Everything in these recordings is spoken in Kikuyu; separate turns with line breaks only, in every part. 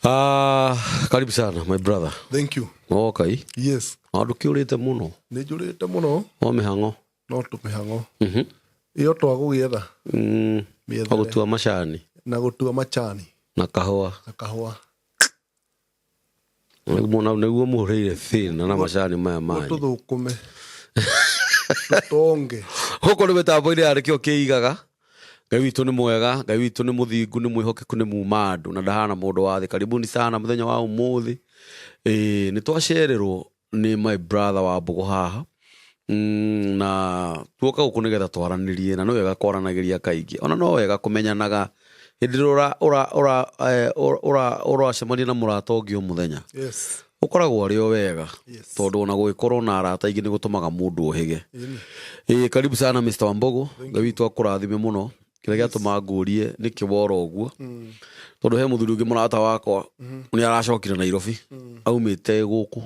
Ah, karibu sana my brother.
Thank you.
Okay.
Yes.
Maũndũ kĩũrĩte mũno.
Nĩ njũrĩte mũno.
O mĩhang'o.
No tũmĩhang'o. Ĩyo twagũgĩetha. Mĩethere.
Gũtua macani.
Na gũtua macani.
Na kahũa.
Na kahũa.
Nĩguo mũhũrĩire thĩna na macani maya manyu.
Tũthũkũme. Tũtonge.
Gũkũ nĩ mĩtambo-inĩ ya nĩkĩo kĩigaga. Ngai witũ nĩ mwega, Ngai witũ nĩ mũthingu, nĩ mwĩhokeku, nĩ muma andũ na ndahana mũndũ wa thĩ. Karibuni sana mũthenya wa ũmũthĩ. Ĩĩ nĩ twacererwo nĩ my brother wa Mbũgũ haha. Na tuoka gũkũ nĩgetha twaranĩrie, na nĩ wega kwaranagĩria kaingĩ. Ona no wega kũmenyanaga hĩndĩ ĩrĩa ũracemania na mũrata ũngĩ o mũthenya.
Yes.
Ũkoragwo arĩ o wega.
Yes.
Tondũ ona gũgĩkorwo na arata aingĩ nĩ gũtũmaga mũndũ ũhĩge.
Ĩni.
Ĩĩ karibu sana Mr. Wambogo. Ngai witũ akũrathime mũno. Kĩrĩa gĩatũma ngũrie nĩkĩ wora ũguo. Tondũ he mũthuri ũngĩ mũrata wakwa nĩ aracokire Nairobi. Aumĩte gũkũ.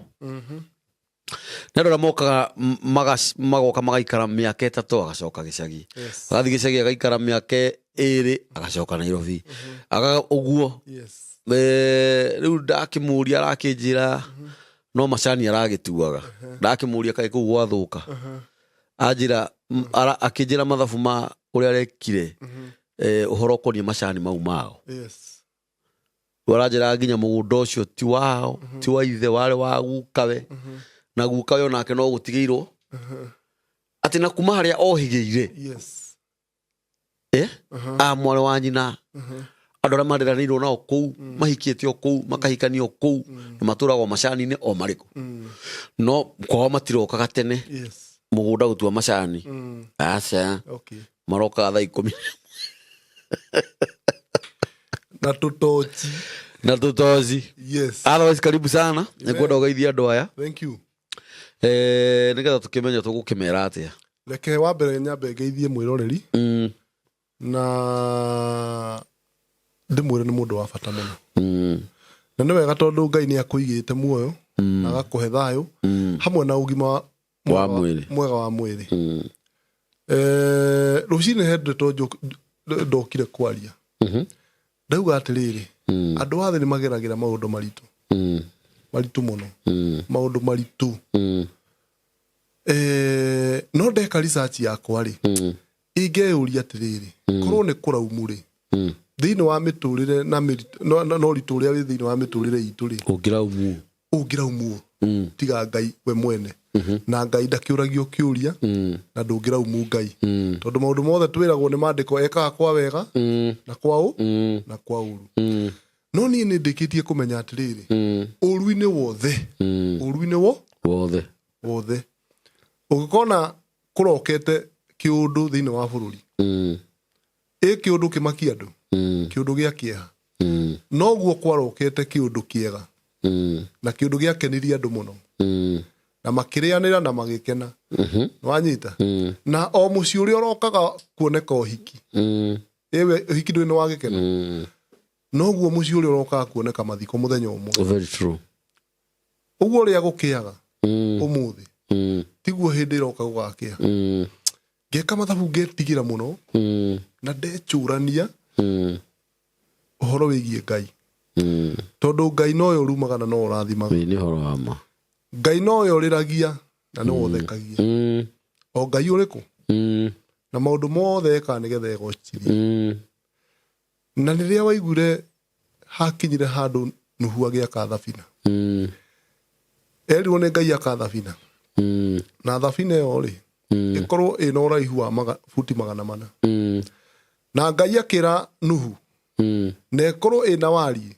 Nĩ andũ arĩa mokaga magoka magaikara mĩaka 3 agacoka gĩcagi.
Yes.
Agathiĩ gĩcagi agaikara mĩaka 2 agacoka Nairobi. Aga ũguo.
Yes.
Rĩu ndakĩmũria arakĩnjĩra no macani aragĩtuaga. Ndakĩmũria kaĩ kũu gwathũka. Anjĩra, akĩnjĩra mathabu ma ũrĩa arekire, ũhoro ũkoniĩ macani mau mao.
Yes.
Rĩu aranjĩra nginya mũgũnda ũcio ti wao, ti wa ithe, warĩ wa gukawe. Na gukawe onake no gũtigĩirwo. Atĩ na kuma harĩa ohĩgĩire.
Yes.
A mwarĩ wa nyina. Andũ arĩa mareranĩirwo nao kũu, mahikĩte o kũu, makahikanio kũu, na matũragwo macani-inĩ o marĩkũ. No kwao matirokaga tene.
Yes.
Mũgũnda gũtua macani. Aca.
Okay.
Marokaga thaa 10.
Na tũtochi.
Na tũtochi.
Yes.
Otherwise karibu sana. Nĩngwenda ũgeithie andũ aya.
Thank you.
Nĩgetha tũkĩmenye tũgũkĩmera atĩa.
Reke wa mbere nyambe ngeithie mwĩroreri. Na ndĩmwĩre nĩ mũndũ wa bata mũno. Na nĩ wega tondũ Ngai nĩ akũigĩte muoyo, na agakũhe thayũ, hamwe na ũgima
Wa mwĩrĩ.
mwega wa mwĩrĩ. Rũcinĩ he ndeto ndokire kwaria. Ndauga atĩrĩrĩ, andũ a thĩ nĩ mageragĩra maũndũ maritũ. Maritũ mũno. Maũndũ maritũ. No ndeka research yakwa rĩ, ingeyũria atĩrĩrĩ, korwo nĩ kũraumu rĩ, thĩinĩ wa mĩtũrĩre na mĩritũ, no, no ũritũ ũrĩa wĩ thĩinĩ wa mĩtũrĩre itũ rĩ,
Ũngĩraumu.
Ũngĩraumu. Tiga Ngai we mwene. Na Ngai ndakĩũragio kĩũria, na ndũngĩraumu Ngai. Tondũ maũndũ mothe twĩragwo nĩ maandĩko ekaga kwa wega, na kwa ũ, na kwa ũru. No niĩ nĩ ndĩkĩtie kũmenya atĩrĩrĩ, ũru-inĩ wothe, ũru-inĩ wo?
Wothe.
Wothe. Ũngĩkona kũrokete kĩũndũ thĩinĩ wa bũrũri, ĩ kĩũndũ kĩmakia andũ, kĩũndũ gĩa kĩeha. Noguo kwarokete kĩũndũ kĩega, na kĩũndũ gĩakenirie andũ mũno. Na makĩrĩanĩra na magĩkena. Nĩwanyita? Na o mũciĩ ũrĩa ũrokaga kuoneka ũhiki. Ĩwe ũhiki ndũrĩ nĩ wa gĩkeno. Noguo mũciĩ ũrĩa ũrokaga kuoneka mathiko mũthenya ũmwe.
Very true.
Ũguo ũrĩa gũkĩaga ũmũthĩ, tiguo hĩndĩ ĩroka gũgakĩa. Ngeka mathabu ngetigĩra mũno, na ndecũrania ũhoro wĩgiĩ Ngai. Tondũ Ngai nowe ũrumaga na nowe ũrathimaga.
Ĩĩ, nĩ ũhoro wa ma.
Ngai nowe ũrĩragia na nowe ũthekagia. O Ngai ũrĩkũ? Na maũndũ mothe ekaga nĩgetha egocithie. Na rĩrĩa waiguire hakinyire handũ Nuhu agĩaka thabina. Erirwo nĩ Ngai aka thabina. Na thabina ĩyo rĩ, ĩkorwo ĩna ũraihu wa futi 400. Na Ngai akĩra Nuhu, na ĩkorwo ĩna wariĩ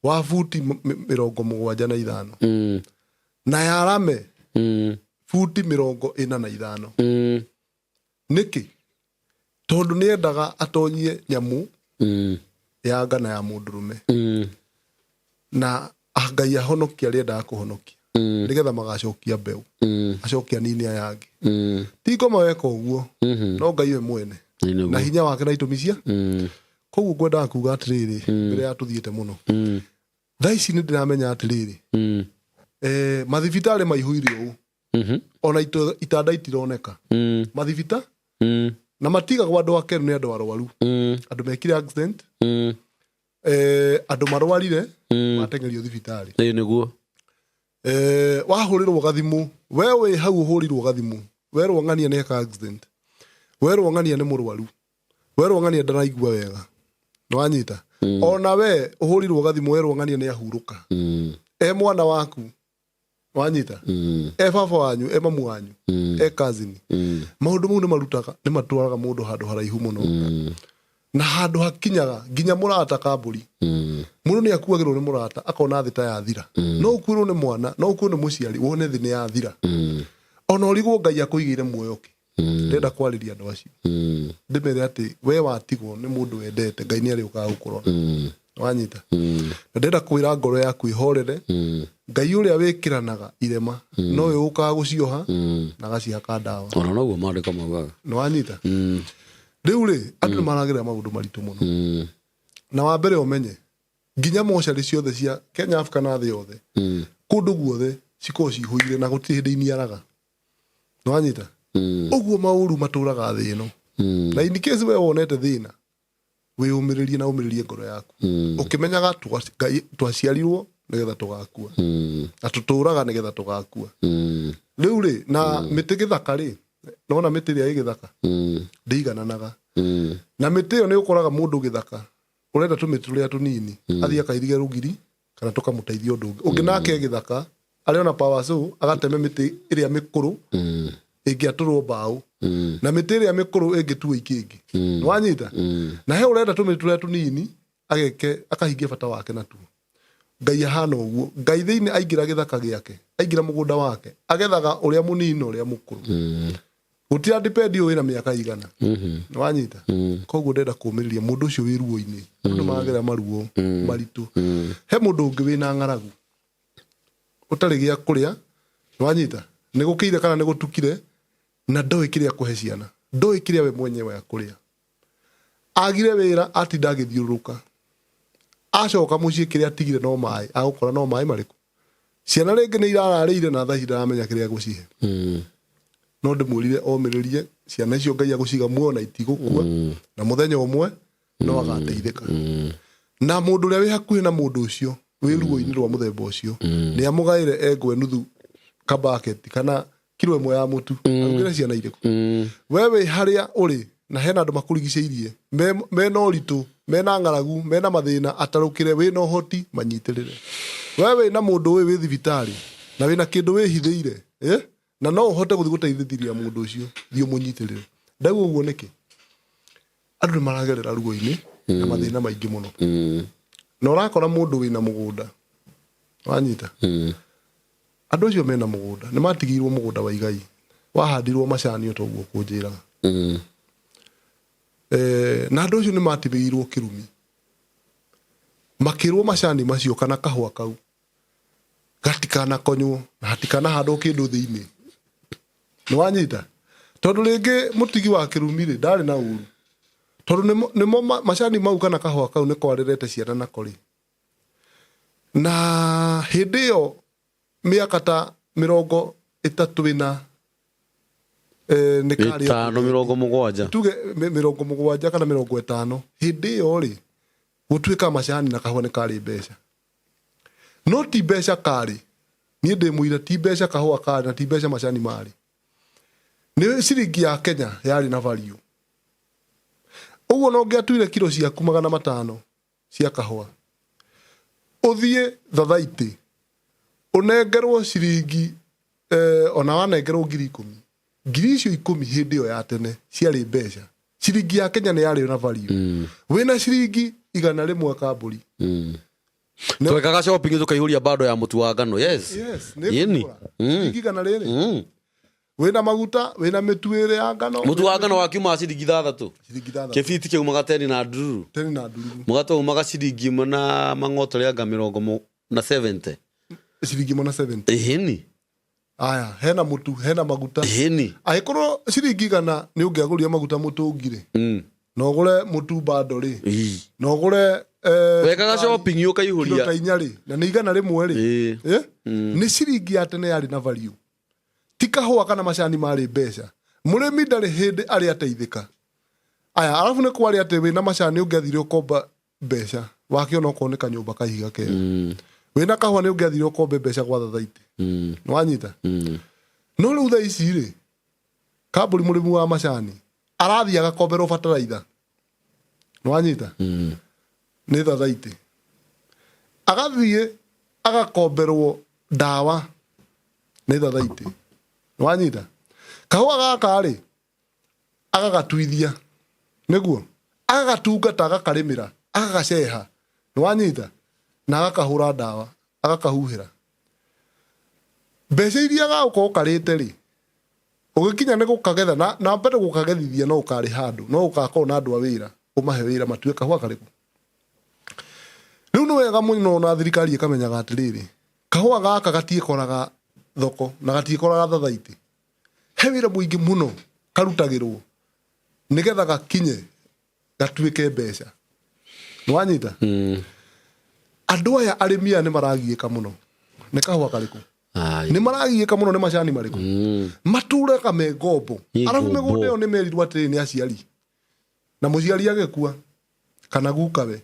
wa futi 75. Na yarame futi 45. Nĩkĩ? Tondũ nĩendaga atonyie nyamũ ya nga na ya mũndũrũme. Na Ngai ahonokia arĩa endaga kũhonokia. Nĩgetha magacokia mbeũ. Acokia nini aya angĩ. Ti ngoma weka ũguo, no Ngai we mwene.
Nĩ
Na
nĩguo.
hinya wake na itũmi cia. Koguo ngwendaga kuga atĩrĩrĩ, mbere ya tũthiĩte mũno. Thaa ici nĩ ndĩramenya atĩrĩrĩ, mathibitarĩ maihũire ũũ. Ona itanda itironeka. Mathibita? Na matigagwo andũ akenu nĩ andũ arwaru. Andũ mekire accident. Andũ marwarire mateng'erio thibitarĩ.
Ĩĩ nĩguo.
Wahũrĩrwo gathimũ, we wĩ hau ũhũrirwo gathimũ, werwo ng'ania nĩ eka accident, werwo ng'ania nĩ mũrwaru, werwo ng'ania ndaraigua wega, nĩwanyita? Ona we ũhũrirwo gathimũ werwo ng'ania nĩ ahurũka, e mwana waku, wanyita? E baba wanyu, e mamu wanyu, e cousin. Maũndũ mau nĩ marutaga, nĩ matwaraga mũndũ handũ haraihu mũno, na handũ hakinyaga nginya mũrata kambũri. Mũndũ nĩ akuagĩrwo nĩ mũrata akona thĩ ta yathira. No ũkuĩrwo nĩ mwana, no ũkuĩrwo nĩ mũciari, wone thĩ nĩ yathira, ona ũrigwo Ngai akũigĩire muoyo kĩ. Ndĩrenda kwarĩria andũ acio, ndĩmere atĩ we watigwo nĩ mũndũ wendete, Ngai nĩ arĩũkaga gũkũrora, wanyita? Na ndĩrenda kwĩra ngoro yaku ĩhorere. Ngai ũrĩa wĩkĩranaga irema nowe ũkaga gũcioha na agacihaka ndawa.
Ona noguo maandĩko maugaga.
Nĩ wanyita? Rĩu rĩ, andũ nĩ maragerera maũndũ maritũ mũno. Na wa mbere ũmenye nginya mocarĩ ciothe cia Kenya, Africa na thĩ yothe, kũndũ guothe cikoragwo cihũire na gũtirĩ hĩndĩ iniaraga, nĩ wanyita? Ũguo maũru matũraga thĩ ĩno. Na in case we wonete thĩna, wĩyũmĩrĩrie na ũmĩrĩrie ngoro yaku, ũkĩmenyaga Ngai twaciarirwo nĩgetha tũgakua, na tũtũraga nĩgetha tũgakua. Rĩu rĩ, na mĩtĩ gĩthaka rĩ, nona mĩtĩ ĩrĩa ĩ gĩthaka ndĩigananaga. Na mĩtĩ ĩyo nĩ ũkoraga mũndũ gĩthaka ũrenda tũmĩtĩ tũrĩa tũnini athiĩ akairige rũgiri kana tũkamũteithia ũndũ ũngĩ. Ũngĩ nake gĩthaka arĩ ona power saw agateme mĩtĩ ĩrĩa mĩkũrũ ĩngĩatũrwo mbaũ, na mĩtĩ ĩrĩa mĩkũrũ ĩngĩtuo ikĩngĩ, nĩwanyita? Na he ũrenda tũmĩtĩ tũrĩa tũnini ageke akahingia bata wake natuo. Ngai ahana ũguo. Ngai thĩinĩ aingĩra gĩthaka gĩake, aingĩra mũgũnda wake, agethaga ũrĩa mũnini na ũrĩa mũkũrũ. Gũtira depend ũyũ wĩna mĩaka igana, nĩwanyita? Koguo ndĩrenda kũũmĩrĩria mũndũ ũcio wĩ ruo-inĩ. Andũ nĩ maragerera maruo maritũ. He mũndũ ũngĩ wĩna ng'aragu ũtarĩ gĩa kũrĩa, nĩwanyita? Nĩ gũkĩire kana nĩ gũtukire, na ndoĩ kĩrĩa kũhe ciana, ndoĩ kĩrĩa we mwenyewe akũrĩa. Agire wĩra, atinda agĩthiũrũrũka, acoka mũciĩ kĩrĩa atigire no maĩ, agũkora no maĩ marĩkũ? Ciana rĩngĩ nĩ irararĩire na thaa ici ndaramenya kĩrĩa gũcihe. No ndĩmwĩrire omĩrĩrie ciana icio, Ngai agũciga muoyo na itigũkua, na mũthenya ũmwe no agateithĩka. Na mũndũ ũrĩa wĩ hakuhĩ na mũndũ ũcio wĩ ruo-inĩ rwa mũthemba ũcio nĩ amũgaĩre engwe nuthu kabaketi kana kiro ĩmwe ya mũtu, arugĩre ciana irĩkũ. We wĩ harĩa ũrĩ na hena andũ makũrigicĩirie mena ũritũ, mena ng'aragu, mena mathĩna, atarũkĩre. Wĩna ũhoti, manyitĩrĩre. We wĩna mũndũ ũyũ wĩ thibitarĩ na wĩna kĩndũ wĩhithĩire, eh? Na no ũhote gũthiĩ gũteithĩrĩria mũndũ ũcio, thiĩ ũmũnyitĩrĩre. Ndauga ũguo nĩkĩ? Andũ nĩ maragerera ruo-inĩ na mathĩna maingĩ mũno. Na ũrakora mũndũ wĩna mũgũnda, wanyita? Andũ acio mena mũgũnda nĩ matigĩirwo mũgũnda wa igai wahandirwo macani o toguo kũnjĩraga. Na andũ acio nĩ matigĩirwo kĩrumi, makĩrwo macani macio kana kahũa kau gatikanakonywo na hatikanahandwo kĩndũ thĩinĩ, nĩ wanyita? Tondũ rĩngĩ mũtigi wa kĩrumi rĩ ndarĩ na ũru, tondũ nĩmo macani mau kana kahũa kau nĩko arerete ciana nako rĩ. Na hĩndĩ ĩyo mĩaka ta 34 nĩ karĩ
50, 70.
Tuge 70 kana 50. Hĩndĩ ĩyo rĩ, gũtuĩka macani na kahũa nĩ karĩ mbeca, no ti mbeca karĩ. Niĩ ndĩ mũira, ti mbeca kahũa karĩ na ti mbeca macani marĩ. Nĩ ciringi ya Kenya yarĩ na value. Ũguo no ũngĩatuire kiro ciaku 500 cia kahũa, ũthiĩ thathaitĩ ũnengerwo ciringi, ona wanengerwo 10,000, ngiri icio 10 hĩndĩ ĩyo ya tene ciarĩ mbeca. Ciringi ya Kenya nĩ yarĩ na value. Wĩna ciringi 100 kambũri.
Twekaga shopping tukaihũria bando ya mũtu wa ngano, yes.
Yes, nĩ
Yĩni.
kũgũra. Ciringi 100. Wĩna maguta, wĩna mĩtu ĩrĩ ya ngano.
Mũtu wa ngano wakiumaga ciringi 6.
Ciringi 6.
Kĩbiti kĩaumaga teni na ndururu.
Teni na ndururu.
Mũgate umaga ciringi 1 na mang'oto rĩanga mĩrongo na 70.
Ciringi 1 na 70.
Ĩhĩni.
Aya, hena mũtu, hena maguta.
Ĩhĩni.
Angĩkorwo ciringi 100 nĩ ũngĩagũrire maguta mũtũngi rĩ, na ũgũre mũtu bando rĩ, na ũgũre
Wekaga
cukari
shopping
kiro
ũkaihũria
ta 4 rĩ, na nĩ 100 rĩ, eh? Nĩ ciringi ya tene yarĩ na value. Ti kahũa kana macani marĩ mbeca. Mũrĩmi ndarĩ hĩndĩ arĩ ateithĩka. Aya, arabu nĩ kwarĩ atĩ wĩna macani ũngĩathire ũkomba mbeca. Wakĩona okorwo nĩ kanyũmba ka ihiga kega wĩna kahũa, nĩ ũngĩathire ũkombe mbeca gwa thathaitĩ. Nĩ wanyita? No rĩu thaa ici rĩ, kambũri mũrĩmi wa macani arathiĩ agakomberwo bataraitha, nĩ wanyita, nĩ thathaitĩ, agathiĩ agakomberwo ndawa nĩ thathaitĩ, nĩ wanyita. Kahũa gaka rĩ, agagatuithia nĩguo agagatungata, agakarĩmĩra, agagaceha, nĩ wanyita, na agakahũra ndawa, agakahuhĩra. Mbeca iria gagũkorwo karĩte rĩ, ũgĩkinya nĩ gũkagetha na mbere gũkagethithia, no ũkarĩha andũ, no ũgakorwo na andũ a wĩra, ũmahe wĩra matue kahũa karĩkũ. Rĩu nĩ wega mũno na thirikari ĩkamenyaga atĩrĩrĩ, kahũa gaka gatiĩkoraga thoko na gatiĩkoraga thathaitĩ. He wĩra mũingĩ mũno karutagĩrwo nĩgetha gakinye gatuĩke mbeca, nĩ wanyita. Andũ aya, arĩmi aya nĩ maragiĩka mũno nĩ kahũa karĩkũ. Nĩ maragiĩka mũno nĩ macani marĩkũ maturaga me ngombo.
Nĩ
Arabu
ngombo.
mĩgũnda ĩyo nĩ merirwo atĩrĩ nĩ aciari, na mũciari agĩkua kana gukawe,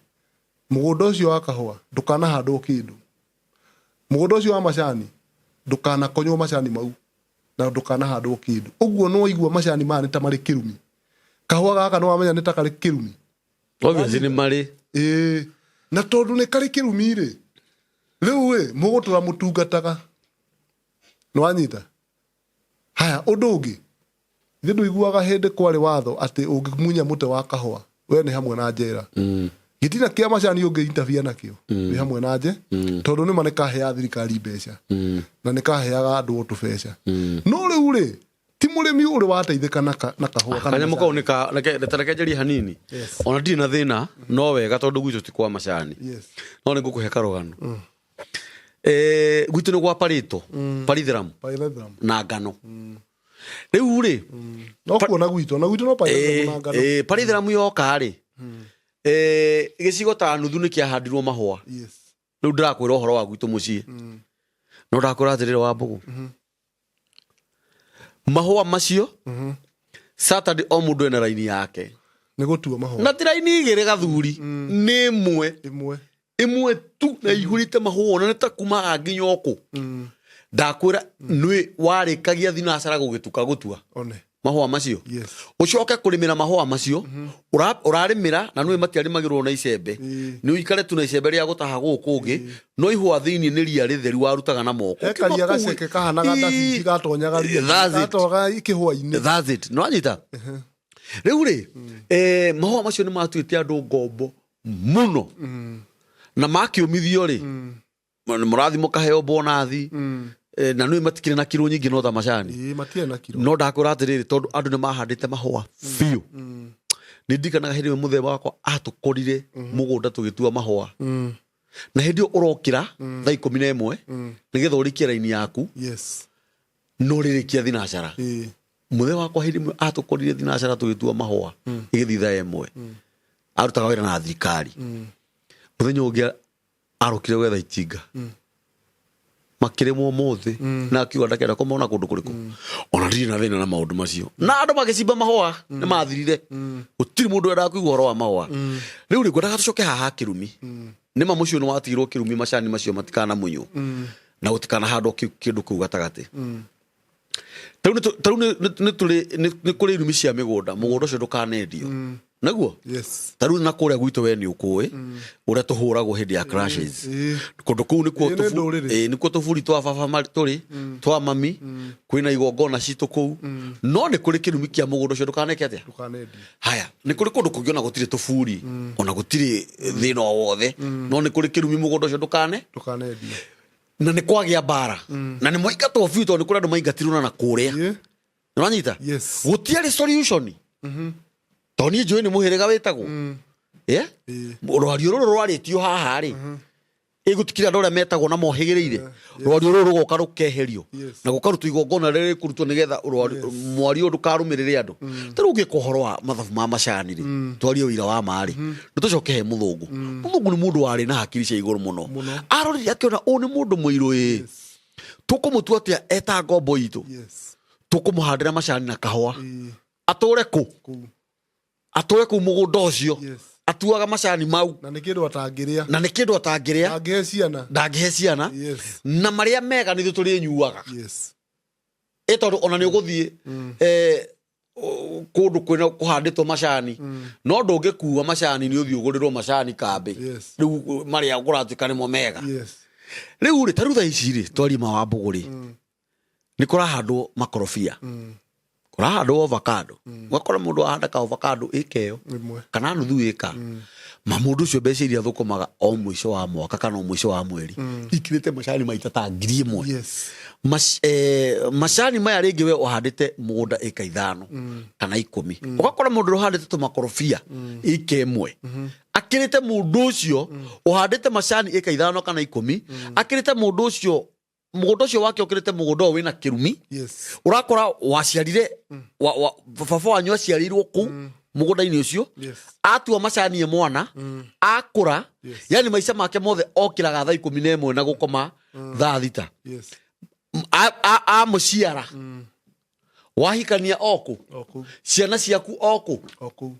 mũgũnda ũcio wa kahũa ndũkanahandwo kĩndũ, mũgũnda ũcio wa macani ndũkanakonywo macani mau na ndũkanahandwo kĩndũ. Ũguo nĩ waigua macani maya nĩ ta marĩ kĩrumi, kahũa gaka nĩ wamenya nĩ ta karĩ kĩrumi.
Obviously nĩ marĩ.
Ĩĩ, na tondũ nĩ karĩ kĩrumi rĩ, rĩu ĩ mũgũtũra mũtungataga, nĩ wanyita. Haya, ũndũ ũngĩ, ithe ndũiguaga hĩndĩ kwarĩ watho atĩ ũngĩmunya mũtĩ wa kahũa we nĩ hamwe na njera? Gĩtina kĩa macani ũngĩ interfere nakĩo wĩ hamwe na nje, tondũ nĩma nĩ kaheaga thirikari mbeca na nĩ kaheaga andũ o tũbeca. No rĩu rĩ, ti mũrĩmi ũrĩ wateithĩka na kahũa kana
Kanyamũ kau
macani.
nĩ ka reke njarie hanini.
Yes.
Ona ndirĩ na thĩna, no wega tondũ gwitũ ti kwa macani. No nĩ ngũkũhe karũgano. Gwitũ nĩ gwa parĩto paritheramu
Pyrethrum.
na ngano rĩu rĩ.
No kuona gwitũ, na gwitũ no pyrethrum na ngano.
Paritheramu yoka rĩ, gĩcigo ta nuthu nĩ kĩahandirwo mahũa. Rĩu ndĩrakwĩra ũhoro wa gwitũ mũciĩ, no ndakwĩra atĩrĩrĩ wa mbũgũ, mahũa macio Saturday o mũndũ ena raini yake.
Nĩ gũtua mahũa.
Na ti raini igĩrĩ gathuri, nĩ ĩmwe.
Ĩmwe.
Ĩmwe tu na ihũrĩte mahũa, na nĩ ta kumaga nginya ũkũ. Ndakwĩra nĩ warĩkagia thinacara gũgĩtuka gũtua
one
mahũa macio. Ũcoke kũrĩmĩra mahũa macio. Ũrarĩmĩra na nĩũĩ matiarĩmagĩrwo na icembe. Nĩ ũikare tu na icembe rĩa gũtaha gũkũ ũngĩ, no ihũa thĩinĩ nĩ ria rĩtheru warutaga na moko.
He karia
Ũkiuma kũu-
gaceke kahanaga ndacici gatonyaga ria.
That's it.
Gatonyaga kĩhũa-inĩ.
That's it. Nĩ wanyita rĩu rĩ, mahũa macio nĩ matuĩte andũ ngombo mũno, na makĩũmithio rĩ, mũrathi mũkaheo bonathi. Na nĩ matikĩrĩ na kiro nyingĩ no ta macani.
Ĩĩ, matirĩ na kiro.
No ndakwĩra atĩrĩrĩ, tondũ andũ nĩ mahandĩte mahũa biũ, nĩ ndirikanaga hĩndĩ ĩmwe mũthemba wakwa atũkorire mũgũnda tũgĩtua mahũa. Na hĩndĩ ĩyo ũrokĩra thaa 11 nĩgetha ũrĩkie raini yaku. No rĩrĩkia thinacara. Mũthee wakwa hĩndĩ ĩmwe atũkorire thinacara tũgĩtua mahũa ĩgĩthiĩ thaa 1. Arutaga wĩra na thirikari. Mũthenya ũngĩ arokire gwetha itinga makĩrĩmwo mũthĩ, na akiuga ndakenda kũmona kũndũ kũrĩkũ. Ona ndirĩ na thĩna na maũndũ macio, na andũ magĩcimba mahũa nĩ mathirire, gũtirĩ mũndũ wendaga kũigua ũhoro wa mahũa. Rĩu rĩ, ngwendaga tũcoke haha kĩrumi. Nĩ ma mũciĩ nĩ watigirwo kĩrumi, macani macio matikanamunywo na gũtikanahandwo kĩndũ kĩu gatagatĩ. Tarĩu nĩ kũrĩ irumi cia mĩgũnda, mũgũnda ũcio ndũkanendio naguo. Tarĩu na kũrĩa gwitũ we nĩ ũkũĩ ũrĩa tũhũragwo hĩndĩ ya crashes. Kũndũ kũu nĩkuo
Ĩĩ, nĩ ndũrĩrĩ.
Nĩkuo tũburi twa baba tũrĩ twa mami, kwĩna igongona citũ kũu, no nĩ kũrĩ kĩrumi kĩa mũgũnda ũcio ndũkaneke atĩa?
Ndũkanendio.
Haya, nĩ kũrĩ kũndũ kũngĩ ona gũtirĩ tũburi, ona gũtirĩ thĩna o wothe, no nĩ kũrĩ kĩrumi, mũgũnda ũcio ndũkane
Ndũkanendio.
Na nĩ kwagĩa mbara na nĩ mwaingatwo biũ, tondũ nĩ kũrĩ andũ maingatirwo na kũrĩa. Nĩwanyita?
Yes.
Gũtiarĩ solution, tondũ niĩ njũĩ nĩ mũhĩrĩga wĩtagwo. Yeah? Rwario rũrũ rwarĩtio haha rĩ, ĩgũtikĩrĩ andũ arĩa metagwo na mohĩgĩrĩire rwario rũrũ rũgoka rũkeherio na gũkarutwo igongona rĩrĩa rĩkũrutwo nĩgetha mwario ũyũ ndũkarũmĩrĩre andũ. Ta rĩu ũngĩka ũhoro wa mathabu ma macani rĩ, twarie ũira wa ma rĩ, nĩ tũcoke he mũthũngũ. Mũthũngũ nĩ mũndũ warĩ na hakiri cia igũrũ mũno.
Mũno.
Arorire akĩona ũyũ nĩ mũndũ mũirũ ĩ, tũkũmũtua atĩa eta ngombo itũ? Tũkũmũhandĩra macani na kahũa. Atũre kũ?
Kũu.
Atũre kũu mũgũnda ũcio. Atuaga macani mau.
Na nĩ kĩndũ atangĩrĩa.
Na nĩ kĩndũ atangĩrĩa.
Angĩhe ciana.
Ndangĩhe ciana.
Yes.
Na marĩa mega nĩ ithuĩ tũrĩnyuaga.
Yes.
Ĩ tondũ ona nĩ ũgũthiĩ kũndũ kwĩna kũhandĩtwo macani, no ndũngĩkua macani, nĩ ũthiĩ ũgũrĩrwo macani kambĩ.
Yes.
Rĩu marĩa kũratuĩka nĩmo mega.
Yes.
Rĩu rĩ, tarĩu thaa ici rĩ, twarie ma wa mbũgũ rĩ, nĩ kũrahandwo makorobia, kũrahandwo avocado, ũgakora mũndũ ahanda ka avocado ĩka ĩyo
Ĩmwe.
kana nuthu ĩka, ma mũndũ ũcio mbeca iria thũkũmaga o mũico wa mwaka kana o mũico wa mweri ikirĩte macani maita ta 1000.
Yes.
Macani maya rĩngĩ we ũhandĩte mũgũnda ĩka 5 kana 10, ũgakora mũndũ ũrĩa ũhandĩte tũmakorobia ĩka 1 akĩrĩte mũndũ ũcio ũhandĩte macani ĩka 5 kana 10, akĩrĩte mũndũ ũcio mũgũnda ũcio wake ũkĩrĩte mũgũnda ũyũ wĩna kĩrumi.
Yes.
Ũrakora waciarire baba wanyu aciarĩirwo kũu mũgũnda-inĩ ũcio.
Yes.
Atua macani e mwana, akũra.
Yes.
Yani maica make mothe okĩraga thaa 11 na gũkoma thaa 6.
Yes.
Amũciara, wahikania okũ,
O kũu.
ciana ciaku okũ.
O kũu.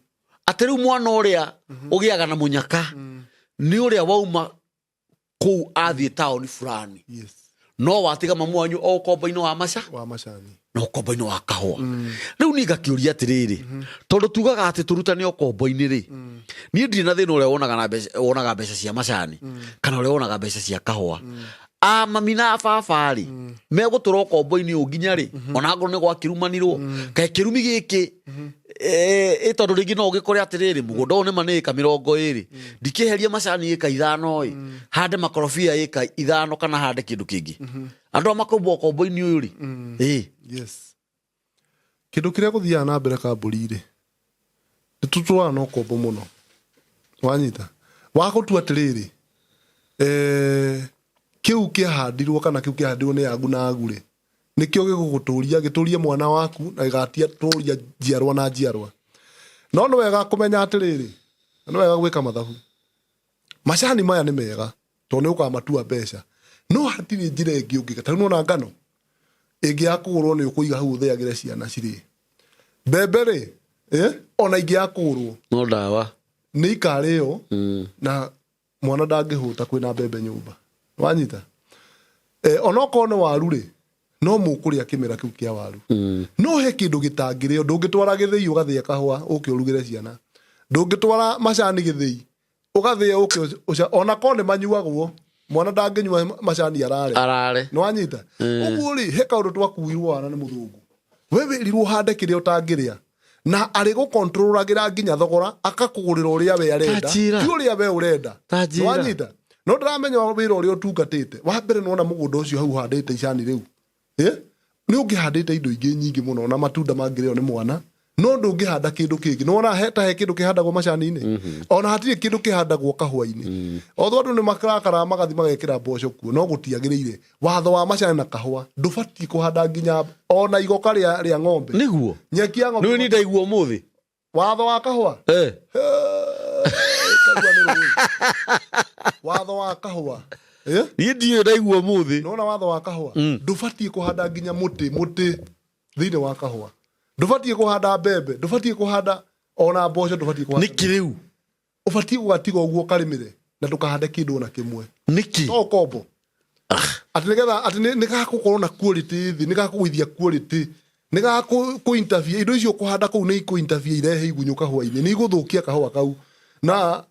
Atĩ rĩu mwana ũrĩa ũgĩaga na mũnyaka nĩ ũrĩa wauma kũu athiĩ taũni fulani.
Yes.
No watiga mamu wanyu o ũkombo-inĩ wa maca
Wa macani.
Na ũkombo-inĩ wa kahũa. Rĩu niĩ ngakĩũria atĩrĩrĩ, tondũ tugaga atĩ tũrutane ũkombo-inĩ rĩ, niĩ ndirĩ na thĩna ũrĩa wonaga na mbeca, wonaga mbeca cia macani kana ũrĩa wonaga mbeca cia kahũa. A mami na baba rĩ, megũtũra ũkombo-inĩ ũyũ nginya rĩ? Ona ngorwo nĩ gwakĩrumanirwo, kaĩ kĩrumi gĩkĩ ĩ tondũ rĩngĩ no ũgĩkore atĩrĩrĩ, mũgũnda ũyũ nĩma nĩ ĩka 20, ndikĩheria macani ĩka 5 ĩ, hande makorobia ĩka 5 kana hande kĩndũ kĩngĩ. Andũ aya makombwo ũkombo-inĩ ũyũ rĩ, ĩ.
Yes. Kĩndũ kĩrĩa gũthiaga na mbere kambũri rĩ, nĩ tũtũraga na ũkombo mũno. Wanyita wa gũtua atĩrĩrĩ, kĩu kĩahandirwo kana kĩu kĩahandirwo nĩ agu na agu rĩ, nĩkĩo gĩgũgũtũria, gĩtũrie mwana waku na gĩgatũria njiarwa na njiarwa. No nĩ wega kũmenya atĩrĩrĩ, na nĩ wega gwĩka mathabu. Macani maya nĩ mega tondũ nĩ ũkamatua mbeca, no hatirĩ njĩra ĩngĩ ũngĩka. Ta rĩu nĩwona ngano ĩngĩ ya kũgũrwo nĩ ũkũiga hau ũthĩagĩre ciana cirĩe. Mbembe rĩ, ona ingĩ ya kũgũrwo
no ndawa
nĩ ikarĩo na mwana ndangĩhũta kwĩna mbembe nyũmba. Wanyita? Onokorwo nĩ waru rĩ, no mũkũrĩa kĩmera kĩu kĩa waru. No he kĩndũ gĩtangĩrĩo, ndũngĩtwara gĩthĩi ũgathĩe kahũa ũke ũrugĩre ciana. Ndũngĩtwara macani gĩthĩi ũgathĩe ũke ona korwo nĩ manyuagwo, mwana ndangĩnyua macani arare.
Arare.
Nĩ wanyita? Ũguo rĩ, he kaũndũ twakuirwo wana nĩ mũthũngũ. We wĩrirwo ũhande kĩrĩa ũtangĩrĩa. Na arĩ gũkontrolagĩra nginya thogora, akakũgũrĩra ũrĩa we arenda.
Ta njĩra.
Ti ũrĩa we ũrenda.
Ta njĩra.
Nĩ wanyita? No ndĩramenya wĩra ũrĩa ũtungatĩte. Wa mbere nĩwona mũgũnda ũcio hau ũhandĩte icani rĩu. Nĩ ũngĩhandĩte indo ingĩ nyingĩ mũno na matunda mangĩrĩo nĩ mwana, no ndũngĩhanda kĩndũ kĩngĩ. Nĩwona ta he kĩndũ kĩhandagwo macani-inĩ? Ona hatirĩ kĩndũ kĩhandagwo kahũa-inĩ. Although andũ nĩ marakara magathi magekĩra mboco kuo, no gũtiagĩrĩire. Watho wa macani na kahũa ndũbatiĩ kũhanda nginya ona igoka rĩa ng'ombe.
Nĩguo.
Nyeki ya ng'ombe.
Nĩwe ni ndaigua ũmũthĩ.
Watho wa kahũa? Karua nĩ rũĩ. Watho wa kahũa.
Niĩ ndiũĩ ndaigua ũmũthĩ.
Nĩwona watho wa kahũa? Ndũbatiĩ kũhanda nginya mũtĩ thĩinĩ wa kahũa. Ndũbatiĩ kũhanda mbembe, ndũbatiĩ kũhanda ona mboco, ndũbatiĩ kũhanda.
Nĩkĩ rĩu?
Ũbatiĩ gũgatiga ũguo ũkarĩmĩre na ndũkahande kĩndũ ona kĩmwe.
Nĩkĩ?
No ũkombo. Atĩ nĩgetha, atĩ nĩ gagũkorwo na quality thĩ, nĩ gakũgũithia quality, nĩ gakũ interfere, indo icio ũkũhanda kũu nĩ ikũ interfere irehe igunyũ kahũa-inĩ, nĩ igũthũkia kahũa kau. Na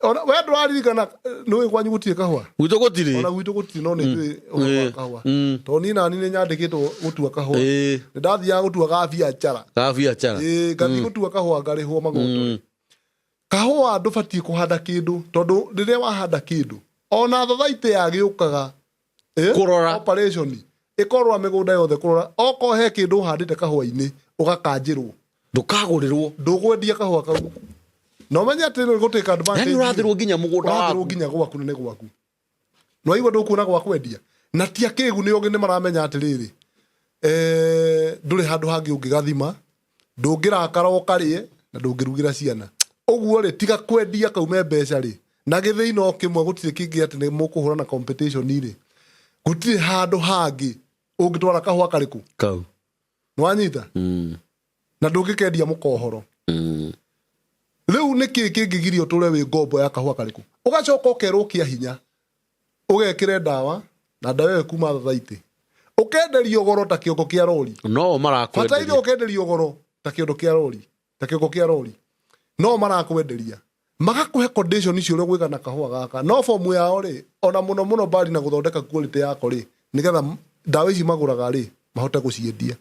ona we ndũraririkana, nĩũĩ kwanyu gũtirĩ kahũa?
Gwitũ gũtirĩ.
Ona gwitũ gũtirĩ, no nĩ njũĩ ũhoro wa kahũa. Tondũ niĩ nani nĩ nyandĩkĩtwo gũtua kahũa. Nĩ ndathiaga gũtua ga biacara.
Ga biacara.
Ngathiĩ gũtua kahũa ngarĩhwo magoto. Kahũa ndũbatiĩ kũhanda kĩndũ, tondũ rĩrĩa wahanda kĩndũ, ona thothaitĩ yagĩũkaga,
Kũrora.
Operation ĩkorora mĩgũnda yothe kũrora. Okorwo he kĩndũ ũhandĩte kahũa-inĩ, ũgakanjĩrwo.
Ndũkagũrĩrwo.
Ndũgwendia kahũa kau. Na ũmenye atĩ nĩ gũtake advantage.
Yaani ũrathĩrwo nginya mũgũnda
Ũrathĩrwo
waku.
nginya gwaku na nĩ gwaku. No waigua ndũkuona gwa kwendia. Na ti akĩgu nĩ ogĩ nĩ maramenya atĩrĩrĩ, ndũrĩ handũ hangĩ ũngĩgathima, ndũngĩrakara ũkarĩe, na ndũngĩrugĩra ciana. Ũguo rĩ, tiga kwendia kaume mbeca rĩ, na gĩthĩi no kĩmwe gũtirĩ kĩngĩ atĩ nĩ mũkũhũrana na competition rĩ. Gũtirĩ handũ hangĩ ũngĩtwara kahũa karĩkũ?
Kau.
Nĩwanyita? Na ndũngĩkendia mũkohoro. Rĩu nĩ kĩĩ kĩngĩgiria ũtũre wĩ ngombo ya kahũa karĩkũ? Ũgacoka ũkerwo kĩa hinya ũgekĩre ndawa na ndawa ĩyo kuma thathaitĩ, ũkenderio goro ta kĩongo kĩa rori.
No
Bataire
marakwenderia.
Ũkenderio goro ta kĩondo kĩa rori, ta kĩongo kĩa rori, no marakwenderia magakũhe condition icio ũrĩa ũgwĩka na kahũa gaka. No fomu yao rĩ, ona mũno mũno mbari na gũthondeka quality yako rĩ, nĩgetha ndawa ici magũraga rĩ mahote gũciendia,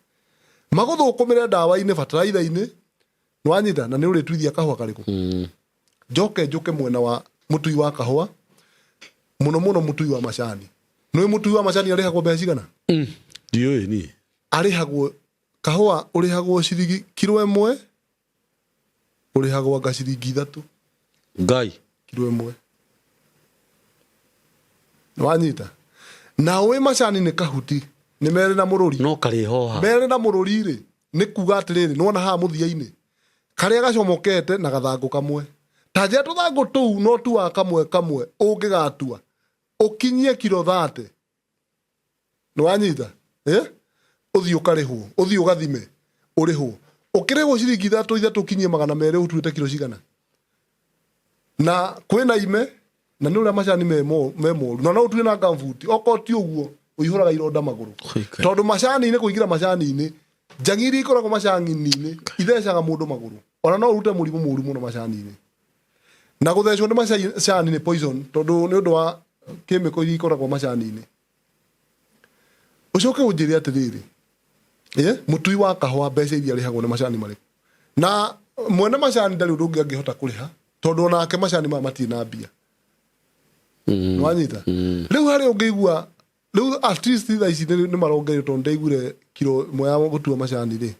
magũthũkũmĩre ndawa-inĩ, bataraitha-inĩ, nĩwanyita? Na nĩ ũrĩtuithia kahũa karĩkũ? Njoke njũke mwena wa mũtui wa kahũa, mũno mũno mũtui wa macani. Nĩũĩ mũtui wa macani arĩhagwo mbeca cigana?
Ndiũĩ niĩ.
Arĩhagwo kahũa, ũrĩhagwo ciringi kiro ĩmwe, ũrĩhagwo anga ciringi 3.
Ngai.
Kiro ĩmwe, nĩwanyita? Na ũĩ macani nĩ kahuti, nĩ merĩ na mũrũri.
No karĩhoha.
Merĩ na mũrũri rĩ, nĩ kuga atĩrĩrĩ, nĩwona haha mũthia-inĩ karĩa gacomokete na gathangũ kamwe, ta njĩra tũthangũ tũu no tuaga kamwe kamwe, ũngĩgatua ũkinyie kiro 30, nĩwanyita, eh? Ũthiĩ ũkarĩhwo, ũthiĩ ũgathime ũrĩhwo, ũkĩrĩhwo ciringi 3 3 ũkinyie 200, ũtuĩte kiro cigana? Na kwĩna ime na nĩ ũrĩa macani me moru, na no ũtue na gambuti, okorwo ti ũguo ũihũraga ironda magũrũ.
Oi,
tondũ macani-inĩ, kũingĩra macani-inĩ, njagi iria ikoragwo macani-inĩ ithecaga mũndũ magũrũ, ona no ũrute mũrimũ mũru mũno macani-inĩ. Na gũthecwo nĩ macani nĩ poison, tondũ nĩ ũndũ wa chemical iria ikoragwo macani-inĩ. Ũcoke ũnjĩre atĩrĩrĩ, mũtui wa kahũa mbeca iria arĩhagwo nĩ macani marĩkũ? Na mwene macani ndarĩ ũndũ ũngĩ angĩhota kũrĩha, tondũ onake macani maya matirĩ na mbia. Nĩwanyita? Rĩu harĩa ũngĩigua rĩu at least thaa ici nĩ marongereire, tondũ ndaiguire kiro ĩmwe ya gũtua macani rĩ,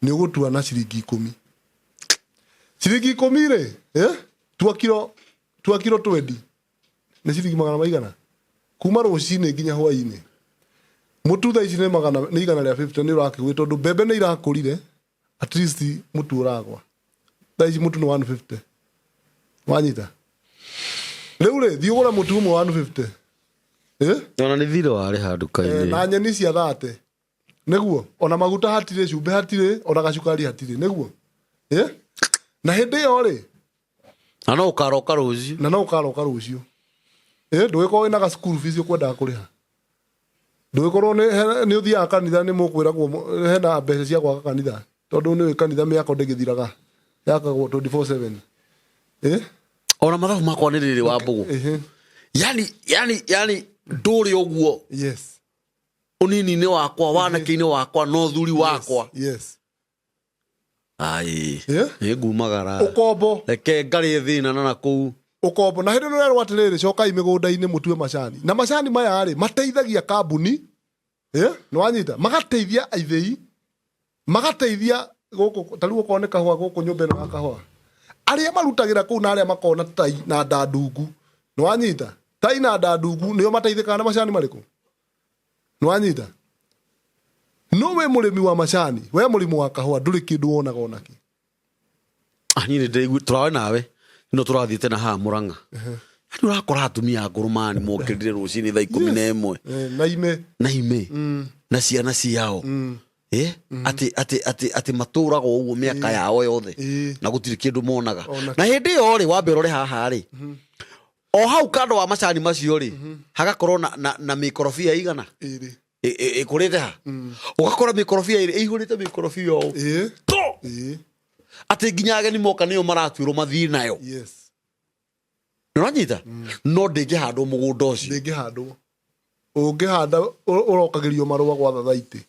nĩ ũgũtua na ciringi 10. Ciringi 10 rĩ, tua kiro 20 nĩ ciringi magana maigana kuma rũcinĩ nginya hwainĩ. Mũtu thaa ici nĩ magana, nĩ 150. Nĩ ũrakĩgũĩ tondũ mbembe nĩ irakũrire, at least mũtu ũragwa thaa ici, mũtu nĩ 150. Wanyita? Rĩu rĩ, thiĩ ũgũre mũtu ũmwe 150, eh?
Ona nĩ thirĩ warĩha nduka-inĩ.
Na nyeni cia 30, nĩguo ona maguta hatirĩ, cumbĩ hatirĩ, ona gacukari hatirĩ, nĩguo, eh? Na hĩndĩ ĩyo rĩ,
Na no ũkaroka rũciũ.
Na no ũkaroka rũciũ, ndũgĩkorwo wĩna ga school fees ũkwendaga kũrĩha, ndũgĩkorwo nĩ ũthiaga kanitha, nĩ mũkwĩragwo hena mbeca cia gwaka kanitha, tondũ nĩ kanitha mĩako ndĩgĩthiraga, yakagwo 24/7, eh?
Ona mathabu makwa nĩ rĩrĩ wa mbũgũ. Yani ndũrĩ ũguo. Ũnini-inĩ wakwa, wanake-inĩ wakwa, na ũthuri wakwa. Ai. Nĩ ngumagara.
Ũkombo.
Reke ngarĩe thĩna na nakũu.
Ũkombo. Na hĩndĩ ĩno ũrerwo atĩrĩrĩ, cokai mĩgũnda-inĩ mũtue macani. Na macani maya rĩ, mateithagia kambuni, nĩwanyita? Magateithia aithĩi, magateithia gũkũ, ta rĩu okorwo nĩ kahũa gũkũ nyũmba ĩno ya kahũa, arĩa marutagĩra kũu na arĩa makona tai na ndandungu, nĩwanyita? Tai na ndandungu nĩo mateithĩkaga na macani marĩkũ? Nĩwanyita? No we mũrĩmi wa macani, we mũrĩmi wa kahũa, ndũrĩ kĩndũ wonaga onakĩ.
Ah, niĩ nĩ ndĩraigua tũrawe nawe no tũrathiĩte na haha Mũrang'a, yani ũrakora atumia akũrũ mani mokĩrire rũcinĩ thaa 11.
Na ime.
Na ime na ciana ciao, atĩ matũraga ũguo mĩaka yao yothe na gũtirĩ kĩndũ monaga.
Ona.
Na hĩndĩ ĩyo rĩ, wambe ũrore haha rĩ, o hau kando wa macani macio rĩ, hagakorwo na mĩkorobia igana
Ĩrĩ.
Ĩkũrĩte ha, ũgakora mĩkorobia ĩrĩ ĩihũrĩte mĩkorobia ũũ to atĩ nginya ageni moka nĩo maratuĩrwo mathiĩ nayo. Nĩũranyita? No ndĩngĩhandwo mũgũnda ũcio.
Ndĩngĩhandwo. Ũngĩhanda ũrokagĩrio marũa gwa thathaitĩ,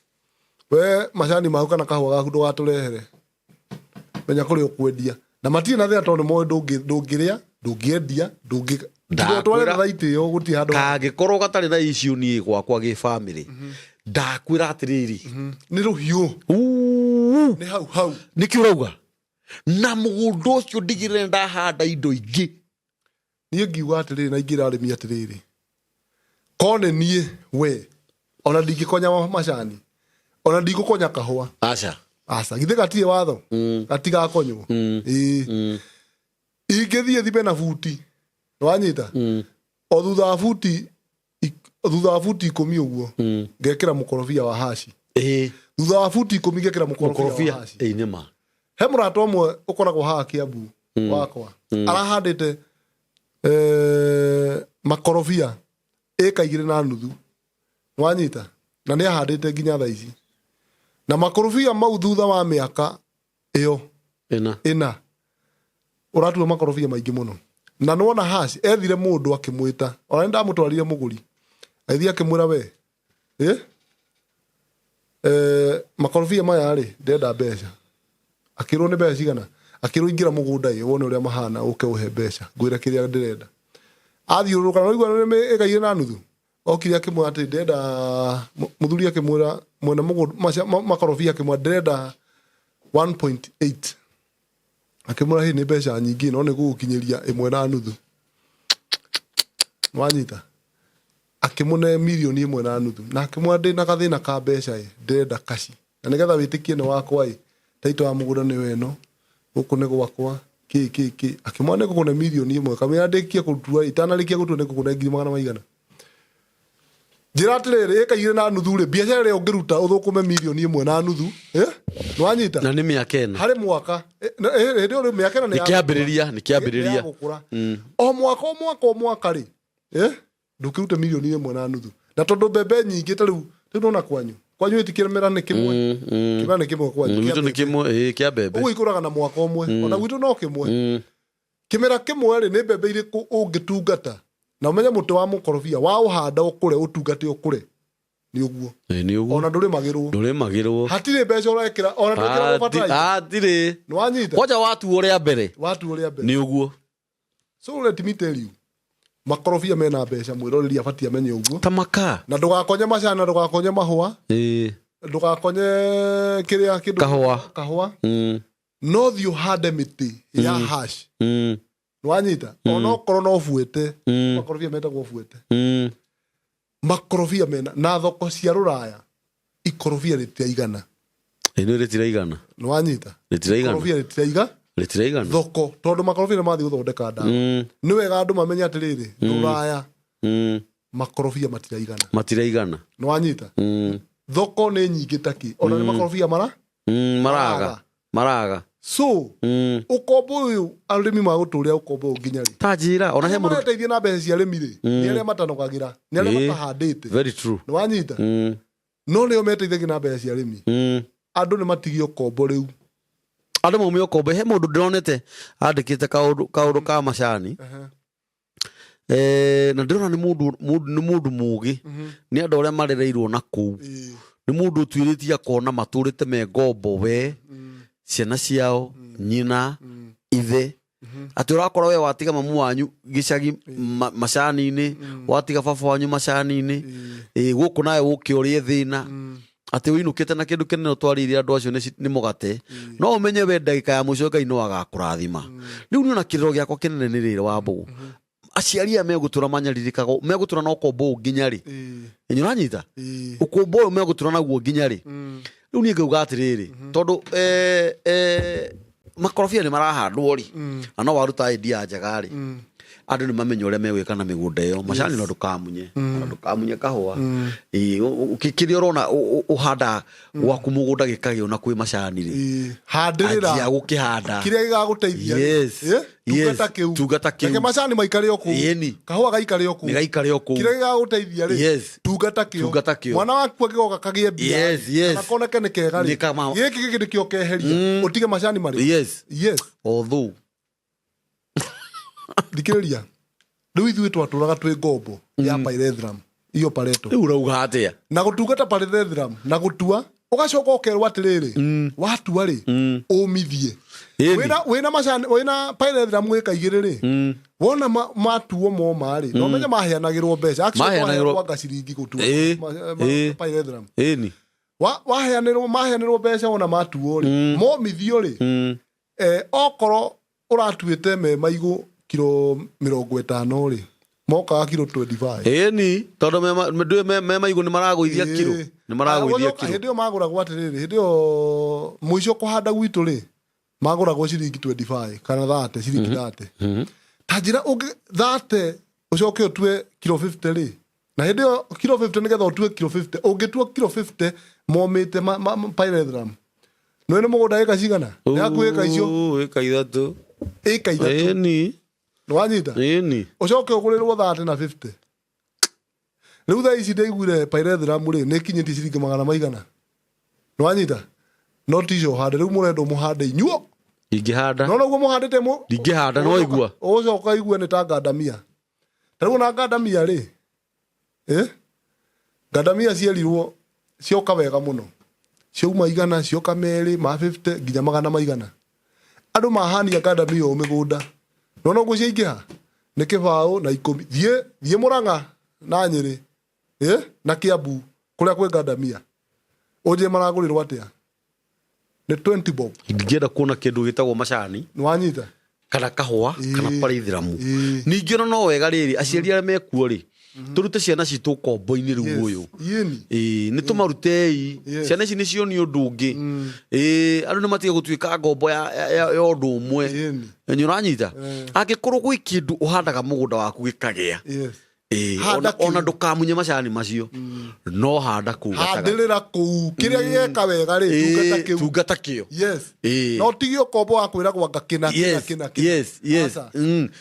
we macani maku kana kahũa gaku ndũgatũrehere, menya kũrĩa ũkwendia. Na matirĩ na thĩna, tondũ nĩ moĩ ndũngĩrĩa, ndũngĩendia, ndũngĩ tiga ũtware thathaitĩ ĩyo, gũtirĩ handũ.
Kangĩkorwo gatarĩ na issue niĩ gwakwa gĩ family, ndakwĩra atĩrĩrĩ,
Nĩ rũhiũ.
Uu,
nĩ hau hau.
Nĩkĩ ũrauga na mũgũnda ũcio ndigĩrĩre ndahanda indo ingĩ?
Niĩ ngiuga atĩrĩrĩ, na ingĩra arĩmi atĩrĩrĩ, ko nĩ niĩ we, ona ndingĩkonya macani, ona ndigũkonya kahũa.
Aca.
Aca, githĩ gatirĩ watho? Gatigakonywo. Ĩĩ, ingĩthiĩ thime na buti, nĩwanyita? O thutha wa buti 10 ũguo ngekĩra mũkorobia wa haci. Thutha wa buti 10 ngekĩra mũkorobia wa
mũkorobia
haci.
Ĩĩ, nĩ ma.
He mũrata ũmwe ũkoragwo haha Kiambu. Wakwa arahandĩte makorobia ĩka 2.5, wanyita, na nĩ ahandĩte nginya thaa ici, na makorobia mau thutha wa mĩaka ĩyo
ĩna,
ĩna ũratua makorobia maingĩ mũno. Na nĩwona hash ethire mũndũ akĩmwĩta, ona nĩ ndamũtwarire mũgũri, agĩthiĩ akĩmwĩra, we ĩ makorobia maya rĩ, ndĩrenda mbeca. Akĩrwo nĩ mbeca cigana? Akĩrwo ingĩra mũgũnda ĩ wone ũrĩa mahana, ũke ũhe mbeca, ngwĩre kĩrĩa ndĩrenda. Athiũrũrũka na ũigua nĩ ĩka 2.5. Okire akĩmwĩra atĩ ndĩrenda, mũthuri akĩmwĩra mwene mũgũnda makorobia akĩmwĩra ndĩrenda 1.8. Akĩmwĩra hĩ, nĩ mbeca nyingĩ, no nĩ gũgũkinyĩria 1.5, wanyita. Akĩmũne mirioni 1.5 na akĩmwĩra ndĩna gathĩna ka mbeca ĩ, ndĩrenda kaci, na nĩgetha wĩtĩkie nĩ wakwa ĩ, taito ya mũgũnda nĩyo ĩno, gũkũ nĩ gwakwa, kĩ kĩ kĩ. Akĩmwĩra nĩ ngũkũne mirioni 1, kamwĩra ndĩkie kũtua, itanarĩkia gũtua nĩ ngũkũne ngiri magana maigana. Njĩra atĩrĩrĩ, ĩka 2.5 rĩ, biacara ĩrĩa ũngĩruta ũthũkũme mirioni 1.5, nĩwanyita?
Na nĩ mĩaka 4.
Harĩ mwaka. Hĩndĩ ĩyo rĩ, mĩaka 4 nĩ
nĩ
ya
kĩambĩrĩria, nĩ
nĩ
kĩambĩrĩria.
ya gũkũra. O mwaka, o mwaka, o mwaka rĩ, ndũkĩrute mirioni 1.5, na tondũ mbembe nyingĩ ta rĩu nona kwanyu ĩtikĩmera nĩ kĩmwe, kĩmera nĩ kĩmwe kwanyu kĩa
Gwitũ nĩ
mbembe.
kĩmwe, ĩĩ, kĩa mbembe.
Ũguo ikũraga na mwaka ũmwe, ona gwitũ no kĩmwe. Kĩmera kĩmwe rĩ, nĩ mbembe irĩkũ ũngĩtungata na ũmenye mũtĩ wa mũkorobia wa ũhanda ũkũre, ũtungate ũkũre, nĩ ũguo.
Ĩĩ, nĩ ũguo.
Ona ndũrĩmagĩrwo.
Ndũrĩmagĩrwo.
Hatirĩ mbeca ũrekĩra, ona ndwĩkĩragwo fertilizer.
Hatirĩ.
Nĩ wanyita?
Kwanja watuo rĩa mbere.
Watuo rĩa mbere.
Nĩ ũguo.
So let me tell you, makorobia mena mbeca, mwĩroreri abatie amenye ũguo.
Ta maka.
Na ndũgakonye macani, na ndũgakonye mahũa, ndũgakonye kĩrĩa kĩndũ.
Kahũa.
Kahũa. No thiĩ ũhande mĩtĩ ya hash, nĩwanyita? Onokorwo no buĩte, makorobia metagwo buĩte. Makorobia mena na thoko cia rũraya, ikorobia rĩtiraigana.
Ĩĩ, nĩ rĩtiraigana.
Nĩwanyita?
Rĩtiraigana.
Ikorobia rĩtiraiga
Rĩtiraigana.
thoko, tondũ makorobia nĩ mathiĩ gũthondeka ndawa. Nĩ wega andũ mamenye atĩrĩrĩ, rũraya makorobia matiraigana.
Matiraigana.
Nĩwanyita? Thoko nĩ nyingĩ takĩ, ona nĩ makorobia mara
Maraga, maraga.
So ũkombo ũyũ, arĩmi magũtũrĩa ũkombo ũyũ nginya rĩ?
Ta njĩra ona he
Arĩa
mũndũ
mareteithia na mbeca cia arĩmi rĩ, nĩ arĩa matanogagĩra, nĩ arĩa matahandĩte.
Very true.
Nĩwanyita? No nĩo meteithagia na mbeca cia arĩmi. Andũ nĩ matigie ũkombo rĩu.
Andũ maume ũkombo. He mũndũ ndĩronete andĩkĩte kaũndũ ka macani. Na ndĩrona nĩ mũndũ, nĩ mũndũ mũgĩ, nĩ andũ arĩa marereirwo na kũu. Nĩ mũndũ ũtuĩrĩtie akona matũrĩte me ngombo, we, ciana ciao, nyina, ithe, atĩ ũrakora we watiga mamu wanyu gĩcagi macani-inĩ, watiga baba wanyu macani-inĩ, ĩ gũkũ nawe ũke ũrĩe thĩna, atĩ ũinũkĩte na kĩndũ kĩnene ũtwarĩire andũ acio nĩ mũgate. No ũmenye we ndagĩka ya mũico Ngai no agakũrathima. Rĩu niĩ ona kĩrĩro gĩakwa kĩnene nĩ rĩrĩ, wa mbũgũ, aciari aya megũtũra manyarirĩkaga, megũtũra na ũkombo ũyũ nginya rĩ? Ĩ nĩũranyita? Ũkombo ũyũ megũtũra naguo nginya rĩ? Rĩu niĩ ngauga atĩrĩrĩ, tondũ makorobia nĩ marahandwo rĩ, na no waruta idea njega rĩ, andũ nĩ mamenye ũrĩa megwĩka na mĩgũnda ĩyo. Macani no ndũkamunye, ona ndũkamunye kahũa. Ĩ, kĩrĩa ũrona ũhanda gwaku mũgũnda gĩkagĩa ona kwĩ macani rĩ,
Handĩrĩra.
Anjia gũkĩhanda.
Kĩrĩa gĩgagũteithia. Tungata kĩu.
Tungata kĩu.
Reke macani maikare o kũu.
Ĩni.
Kahũa gaikare o kũu.
Nĩ gaikare o kũu.
Kĩrĩa gĩgagũteithia rĩ, tungata kĩo.
Tungata kĩo.
Mwana waku angĩgoka kagĩe mbia,
Yes.
kana koneke nĩ kega rĩ,
Nĩ kama-
gĩkĩ gĩkĩ nĩkĩo keheria, ũtige macani marĩ. Yes.
Although
Thikĩrĩria, rĩu ithuĩ twatũraga twĩ ngombo ya pyrethrum, iyo pareto.
Rĩu ũrauga atĩa?
Na gũtungata pyrethrum na gũtua, ũgacoka ũkerwo atĩrĩrĩ, watua rĩ, ũmithie. Wĩna macani, wĩna pyrethrum ĩka 2 rĩ, wona matuo moma rĩ, na ũmenye maheanagĩrwo mbeca. Actually,
Maheanagĩrwo-
twaheagwo ciringi gũtua pyrethrum. Waheanĩrwo, maheanĩrwo mbeca wona matuo rĩ, momithio rĩ, okorwo ũratuĩte me maigũ kiro 50 rĩ, mokaga kiro 25.
Ĩni, tondũ ndũĩ me maigũ nĩ maragũithia kiro, nĩ maragũithia
Hĩndĩ
kiro.
ĩyo magũragwo atĩrĩrĩ, hĩndĩ ĩyo mũico kũhanda gwitũ rĩ, magũragwo ciringi 25 kana 30, ciringi 30. Ta njĩra ũngĩ 30 ũcoke ũtue kiro 50 rĩ, na hĩndĩ ĩyo kiro 50, nĩgetha ũtue kiro 50, ũngĩtua kiro 50 momĩte pyrethrum, nĩ nĩ mũgũnda ĩka cigana? Nĩ hakuhĩ ĩka icio.
Ĩka 3.
Ĩka ithatũ.
Ĩni.
Nĩwanyita?
Ĩni.
Ũcoke ũgũrĩrwo 30 na 50. Rĩu thaa ici ndaiguire pyrethrum rĩ nĩ ĩkinyĩtie ciringi magana maigana. Nĩwanyita? No ticio ũhande rĩu mũrendwo mũhande inyuo.
Ingĩhanda.
No noguo mũhandĩte mũ.
Ndingĩhanda no igua.
Ũgũcoka igue nĩ ta ngandamia. Ta rĩu ona ngandamia rĩ. Eh? Ngandamia cierirwo cioka wega mũno. Ciauma igana, cioka merĩ, ma 50 nginya magana maigana. Andũ mahania ngandamia ũũ mĩgũnda. No noguo ciaingĩha. Nĩ kĩbaũ na ikũmi. Thiĩ, thiĩ Mũrang'a na Nyĩrĩ. Eh? Na Kiambu kũrĩa kwĩ ngandamia. Ũnjĩre maragũrĩrwo atĩa? Nĩ 20 bob.
Ndingĩenda kuona kĩndũ gĩtagwo macani.
Nĩwanyita?
Kana kahũa kana parithiramu.
Ĩĩ.
Ningĩ ona no wega rĩrĩ aciari arĩa mekuo rĩ tũrute ciana citũ ũkombo-inĩ rĩu ũyũ.
Yĩni.
Ĩĩ, nĩ tũmarutei.
Yes.
Ciana ici nĩ cionio ũndũ ũngĩ. Ĩĩ, andũ nĩ matige gũtuĩka ngombo ya ũndũ ũmwe.
Yĩni.
Nĩ ũranyita? Angĩkorwo gwĩ kĩndũ ũhandaga mũgũnda waku gĩkagĩa.
Yes.
Ĩĩ,
Handa
ona
kĩu.
ndũkamunye macani macio. No handa kũu gatagatĩ.
Handĩrĩra kũu. Kĩrĩa gĩgeka wega rĩ, tungata
Ĩĩ,
kĩu.
tungata kĩo.
Yes.
Ĩĩ.
No tige ũkombo wa kwĩragwo anga kĩna kĩna
Yes,
kĩna kĩna.
yes, yes.
Aca.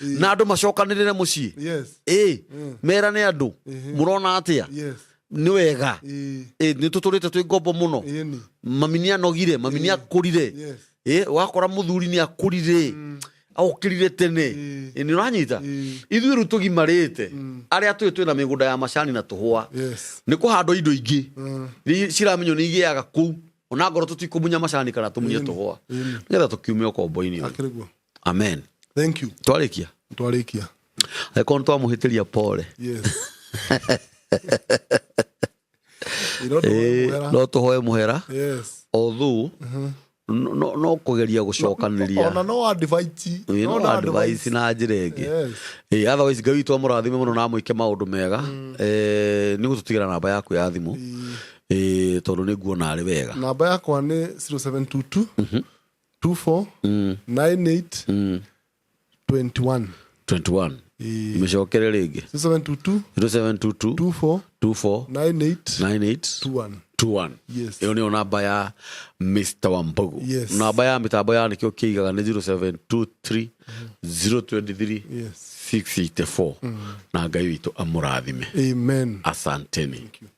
Na andũ macokanĩrĩre mũciĩ.
Yes.
Ĩĩ, merane andũ mũrona atĩa?
Yes.
Nĩ wega.
Ĩĩ.
Ĩĩ, nĩ tũtũrĩte twĩ ngombo mũno.
Ĩni.
Mami nĩ anogire, mami nĩ akũrire.
Yes.
Ĩĩ, wakora mũthuri nĩ akũrire. Okĩrire tene. Ĩĩ, nĩ ũranyita? Ithuĩ rĩu tũgimarĩte. Arĩa tũĩ twĩna mĩgũnda ya macani na tũhũa.
Yes.
Nĩ kũhandwo indo ingĩ. Iria ciramenywo nĩ igĩaga kũu. Ona ngorwo tũtikũmunya macani kana tũmunye tũhũa. Nĩgetha tũkiume ũkombo-inĩ ũyũ.
Akĩrĩ guo.
Amen.
Thank you.
Twarĩkia.
Twarĩkia.
Angĩkorwo nĩ twamũhĩtĩria pole.
Yes. Ĩĩ, no tũhoe mũhera.
No tũhoe mũhera.
Yes.
Although no kũgeria gũcokanĩria.
Ona no advice.
Ĩĩ, no
no
advice na njĩra ĩngĩ.
Yes.
Ĩĩ, otherwise Ngai witũ amũrathime mũno na amwĩke maũndũ mega. Nĩ gũtũtigĩra namba yaku ya thimũ. Ĩĩ, tondũ nĩ nguona arĩ wega.
Namba yakwa nĩ 0722 24 98 21.
21.
Ĩĩ.
Mĩcokere rĩngĩ.
0722
0722
24
24
98
98
21.
21.
Yes.
Ĩyo nĩyo namba ya Mr. Wambugu.
Yes.
Namba ya mĩtambo ya nĩkĩo kĩigaga nĩ 0723 023
Yes.
684. Na Ngai witũ amũrathime.
Amen.
Asanteni.
Thank you.